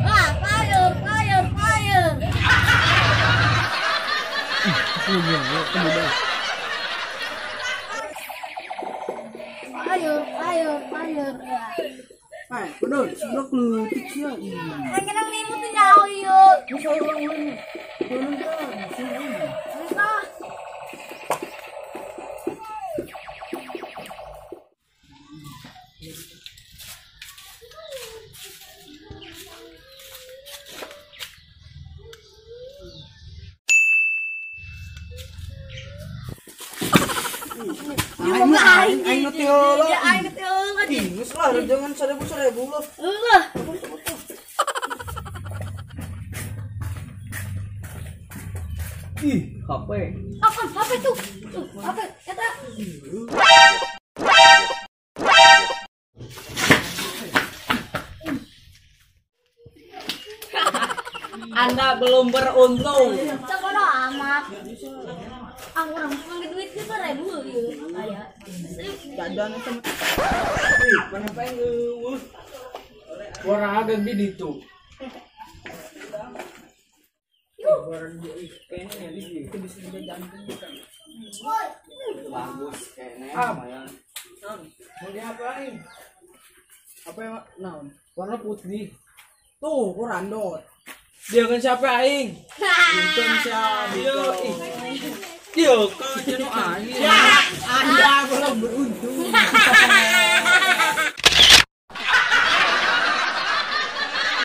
Ah, fire, fire, fire. Fire, fire, fire. Ay, bener, sebelah keleutik sia. Ay, kenang limut tuh nyaho ieu. Bisa urang ulun. Ulun kan, Susah. Aing aing nu teu heula. Ya aing teu heula. Geus lah, jangan 1000 lah. Heulah. Ih, HP. Apa HP tuh? Tuh, HP eta. Anda belum beruntung. Coba amat. Ah, urang ngambil duit ge 1000 ieu. Aya. Jajan sama. Ih, mana pengen. Warna agak di ditu. Yuk. Kayaknya itu bisa jajan. Bagus kayaknya lumayan. Mau diapain? Apa yang naon? Warna putih. Tuh, kurandot. Dia kan siapa aing? Bukan siapa. Dia kan jenuh aing. Anda belum beruntung.